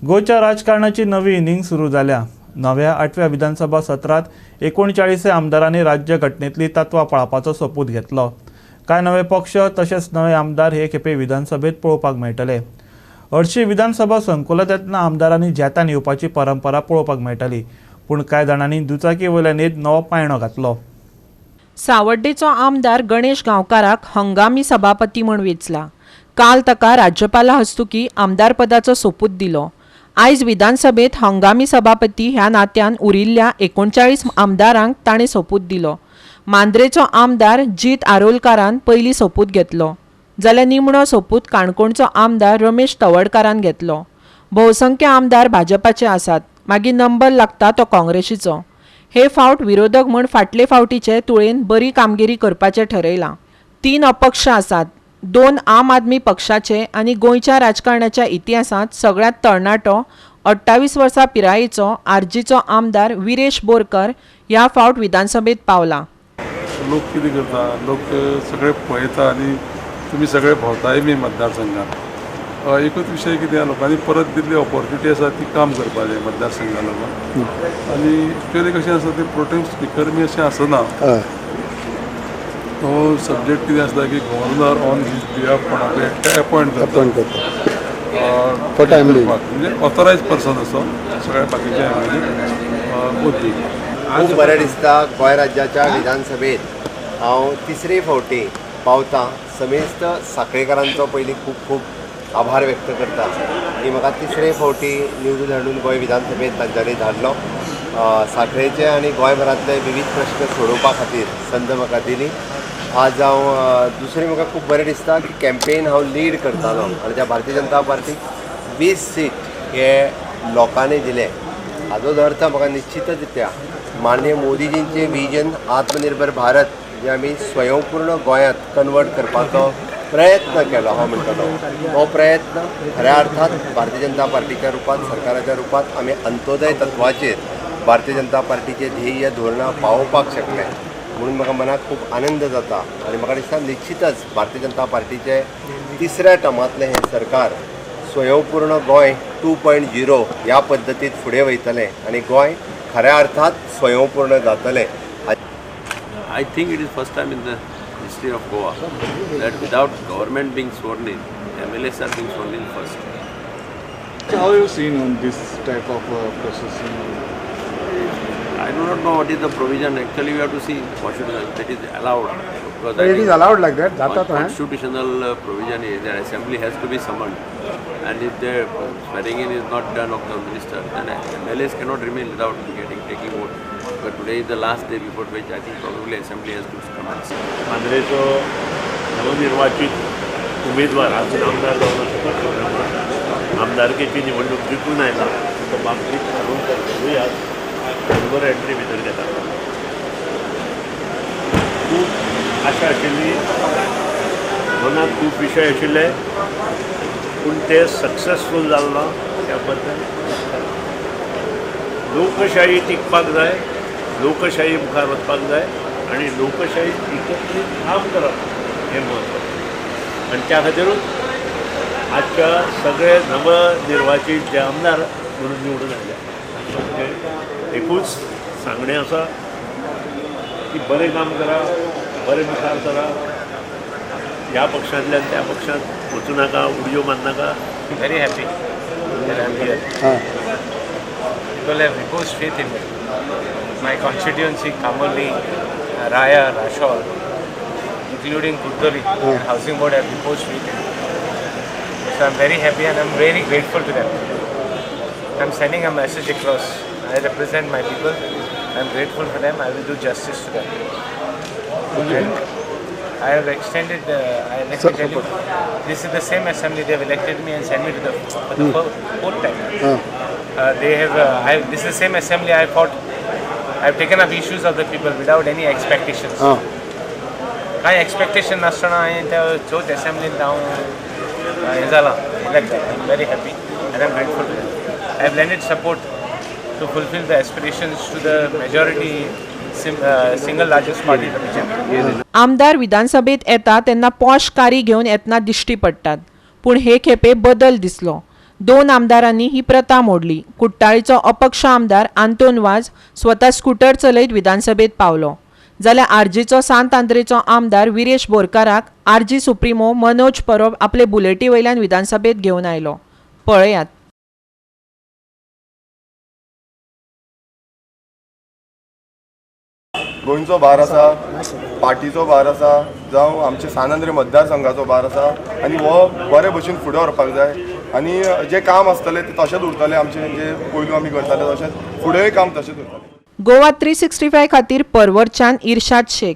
गोंयच्या राजकारणाची नवी इनिंग सुरू जाल्या. नव्या आठव्या विधानसभा सत्रांत 39 आमदारांनी राज्य घटनेतली तत्वां पाळपाचो सोपूत घेतलो. कांय नवे पक्ष तशेंच नवे आमदार हे खेपे विधानसभेत पळोवपाक मेळटले. हरशी विधानसभा संकुलांत येतना आमदारांनी झेतान येवपाची परंपरा पळोवपाक मेळटाली, पूण कांय जाणांनी दुचाकी वयल्यान येत नवो पायणो घातलो. सावड्डेचो आमदार गणेश गांवकाराक हंगामी सभापती म्हूण वेंचला. काल ताका राज्यपाला हस्तुकी आमदारपदाचो सोपूत दिलो. आयज विधानसभेत हंगामी सभापती ह्या नात्यान उरिल्ल्या 39 आमदारांक ताणें सोपूत दिलो. मांद्रेचो आमदार जीत आरोलकारान पयलीं सोपूत घेतलो, जाल्यार निमणो सोपूत काणकोणचो आमदार रमेश तवडकारान घेतलो. भोवसंख्य आमदार भाजपाचे आसात, मागीर नंबर लागता तो काँग्रेसीचो. हे फावट विरोधक म्हूण फाटले फावटीचे तुळेन बरी कामगिरी करपाचें ठरयलां. 3 अपक्ष आसात, 2 आम आदमी पक्षाचे आनी गोंयच्या राजकारणाच्या इतिहासांत सगळ्यांत तरणाटो 28 वर्सां पिरायेचो आरजीचो आमदार विरेश बोरकर ह्या फावट विधानसभेत पावला. लोक कितें करता, लोक सगळे पळयता आनी तुमी सगळे भोंवताय बी मतदारसंघात. एकूच विशय कितें, लोकांनी परत दिल्ली ऑपॉर्च्युनिटी आसा ती काम करपाचें मतदारसंघा लागून. आनी एक्चुअली कशें आसा तें प्रोटेम स्पिकर बी अशें आसना. तो सब्जेक्ट कितें आसता की गव्हर्नर ऑन his behalf कोणाकूय एकट्या अपॉयंट करता म्हणजे ऑथोरायज पर्सन असो सगळ्या बाकीच्या एम एल ए ओत दिवपाक. खूब बरें दिसता गोंय राज्याच्या विधानसभेत हांव तिसरे फावटी पावतां. समेस्त साखळेकारांचो पयलीं खूब खूब आभार व्यक्त करता की म्हाका तिसरे फावटी निवडून हाडून गोंय विधानसभेत तांच्यांनी धाडलो. साखळेचे आनी गोंयभरांतले विविध प्रश्न सोडोवपा खातीर संद म्हाका दिली. आज हांव दुसरें म्हाका खूब बरें दिसता की कॅम्पेन हांव लीड करतालो आनी त्या भारतीय जनता पार्टीक 20 सीट हे लोकांनी दिले. हाजो अर्थ म्हाका निश्चितच त्या माननीय मोदीजींचे विजन आत्मनिर्भर भारत जे आमी स्वयंपूर्ण गोंयांत कन्वर्ट करपाचो प्रयत्न केलो हांव म्हणटलो, हो प्रयत्न खऱ्या अर्थात भारतीय जनता पार्टीच्या रुपांत, सरकाराच्या रुपांत आमी अंत्योदय तत्वाचेर भारतीय जनता पार्टीचे ध्येय धोरणां पावोवपाक शकले म्हणून म्हाका मनाक खूब आनंद जाता. आनी म्हाका दिसता निश्चितच भारतीय जनता पार्टीचे तिसऱ्या टर्मांतलें हें सरकार स्वयंपूर्ण गोंय 2.0 ह्या पद्दतीत फुडें वयतलें आनी गोंय खऱ्या अर्थात स्वयंपूर्ण जातलें. I think it is first time in the history of Goa that without government being sworn in, MLAs are being sworn in first. How have you seen on this type of processing? I do not know what is the provision. Actually, we have to see what should that is allowed. Because it is allowed like that. Constitutional provision is that assembly has to be summoned, and if the swearing in is not done of the minister, then MLAs cannot remain without taking vote. But today is the last day before which I think probably assembly has to commence. मांद्रेचो नवनिर्वाचित उमेदवार अजून आमदार जावन आसा, आमदारकेची निवडणूक जिखून आयला, तो बाबतीत आरोलकर आज बरोबर एंट्री भितर घेता. खूब आशा आशिल्ली, मनात खूब विशय आशिल्ले, पूण ते सक्सेसफूल जालो ना त्या बद्दल. लोकशाही टिकपाक जाय, लोकशाही मुखार वचपाक जाय आनी लोकशाही एकत्रीत काम करप हें म्हत्वाचें. आनी त्या खातीरूच आजच्या सगळे नवनिर्वाचीत जे आमदार म्हणून निवडून आयले तांकां एकूच सांगणें आसा की बरें काम करा, बरें मुखार करा, ह्या पक्षांतल्यान त्या पक्षांत वचूं नाका, उडयो मारनाका. Very happy that I am here. People have reposed faith in me. My constituency, Camorlim, Raya, Rachol, including Curtorim and Housing Board have reposed faith in me. So I am very happy and I am very grateful to them. I am sending a message across. I represent my people. I am grateful for them. I will do justice to them. And I have extended, let me tell you, this is the same assembly they have elected me and sent me to the for the fourth time. This is the same assembly I fought. I have taken up issues of the people without any expectations. काय expectation नासतना हांवें त्या चवथ असेंब्लीन हांव हें जालां elect. I am very happy and I am grateful to them. I have lended support to fulfill the aspirations to the majority single largest party, the BJP. आमदार विधानसभेत येता तेन्ना पॉश कारी घेवन येतना दिश्टी पडटात, पूण हे खेपे बदल दिसलो. दोन आमदारांनी ही प्रथा मोडली. कुट्टाळीचो अपक्ष आमदार आंतोन वाज स्वता स्कूटर चलयत विधानसभेत पावलो, जाल्यार आरजीचो सांत आंद्रेचो आमदार विरेश बोरकाराक आरजी सुप्रिमो मनोज परब आपले बुलेटी वयल्यान विधानसभेत घेवन आयलो. पळयात. गोंयचो भार आसा, पार्टीचो भार आसा, जावं आमचे सान आंद्रे मतदारसंघाचो भार आसा आनी हो बरे भशेन फुडें व्हरपाक जाय आनी जें काम आसतलें तें तशेंच उरतलें. आमचें जें पयलू आमी करताले तशेंच फुडेंय काम तशेंच उरतलें. गोवा 365 खातीर परवरच्यान इर्शाद शेख.